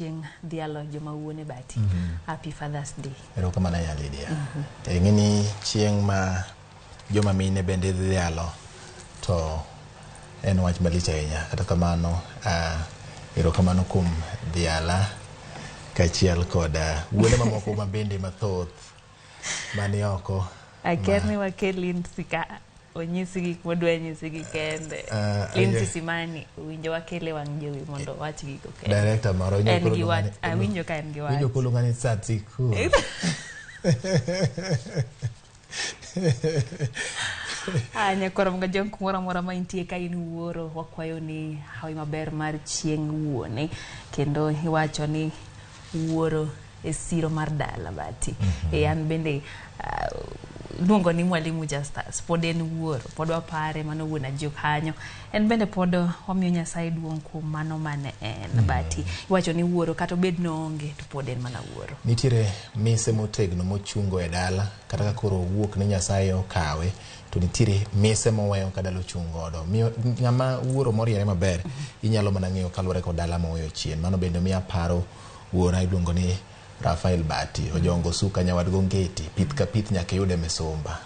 Chieng' dhialo joma wuone bati. Happy Father's Day. Erokamano ahinya Lydia. Ing'e ni chieng' ma joma mine bende dhialo to en wach malich ahinya. Kata kamano, erokamano kuom dhiala kaachiel kod wuone mamoko ma bende mathoth mani oko. Akia ni wakel Lindsay ka onyisi gik modwa nyisi gi kende. Lindsay Simani owinjo wakele wang' jowi mondo owach gigo kende. Director moro En gi wach, awinjo ka en gi wach. Winjo koluonga ni Tsatsi. Ah, nyakwar Mgajong kumoro amora ma intie ka in wuoro wakwayo ni hawi maber mar chieng' wuone kendo iwacho ni wuoro e siro mar dala bati. E an bende luongo ni Mwalimu Justus pod en wuoro pod wapare mano wuon Ajuk kanyo en bende pod wamiyo Nyasaye duong' kuom mano mane en bati iwacho ni wuoro kata obed noonge to pod en mana wuoro. Nitiere mise motegno mochungo e dala kata ka koro owuok ni Nyasaye okawe to nitiere mise moweyo ka dala ochung' godo. Miyo ng'ama wuoro moriere maber inyalo mana ng'eyo kaluwore kod dala moweyo chien. Mano bende miyo aparo wuora iluongo ni Rafael Bati, Ojongo Suka nyawad Gongeti, pith ka pith nyaka iyude misumba.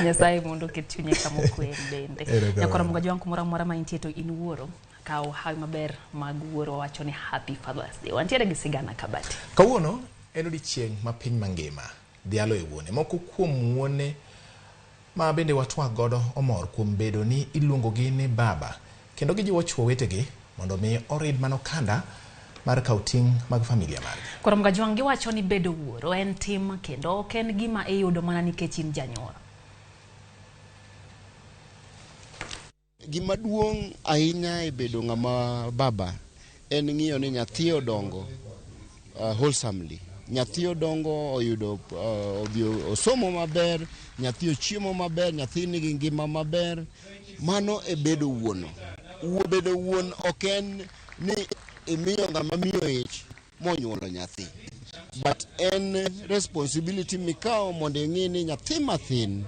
Nyasaye mondo oket chunye kama okwe bende. Nyakwar Mgajwang' kumoro amora ma intie to in wuoro kaw hawi maber mag wuoro wacho ni Happy Father's Day. Wantiere gi sigana kabati. Kawuono en odiechieng' ma piny mangima dhialo e wuone. Moko kuom wuone ma bende watwak godo omor kuom bedo ni iluongogi ni baba kendo gijiwo chwo wetegi mondo mi orid mana okanda mar kawo ting' mag familia margi. Koro Mgajwang' giwacho ni bedo wuoro en tim kendo ok en gima iyudo mana nikech in janyuol. Gima duong' ahinya e bedo ng'ama baba en ng'iyo ni nyathi odongo wholesomely. Nyathi odongo oyudo odhi osomo maber, nyathi ochiemo maber, nyathi nigi ngima maber. Mano e bedo wuono. Bedo wuon ok en ni imiyo ng'ama miyo ich monyuolo nyathi. But en responsibility mikawo mondo ing'i ni nyathi mathin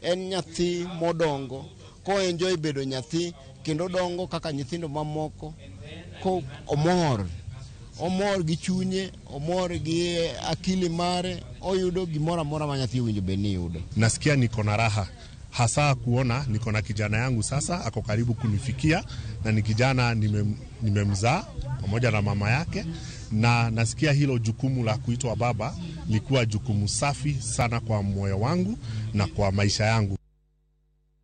en nyathi modongo ko enjoy bedo nyathi kendo dongo kaka nyithindo mamoko ko omor omor gi chunye omor gi akili mare oyudo gimoro amora ma nyathi owinjo bed ni yudo. Nasikia niko na raha hasa kuona niko na kijana yangu sasa ako karibu kunifikia na ni kijana nimemzaa pamoja na mama yake, na nasikia hilo jukumu la kuitwa baba likuwa jukumu safi sana kwa moyo wangu na kwa maisha yangu.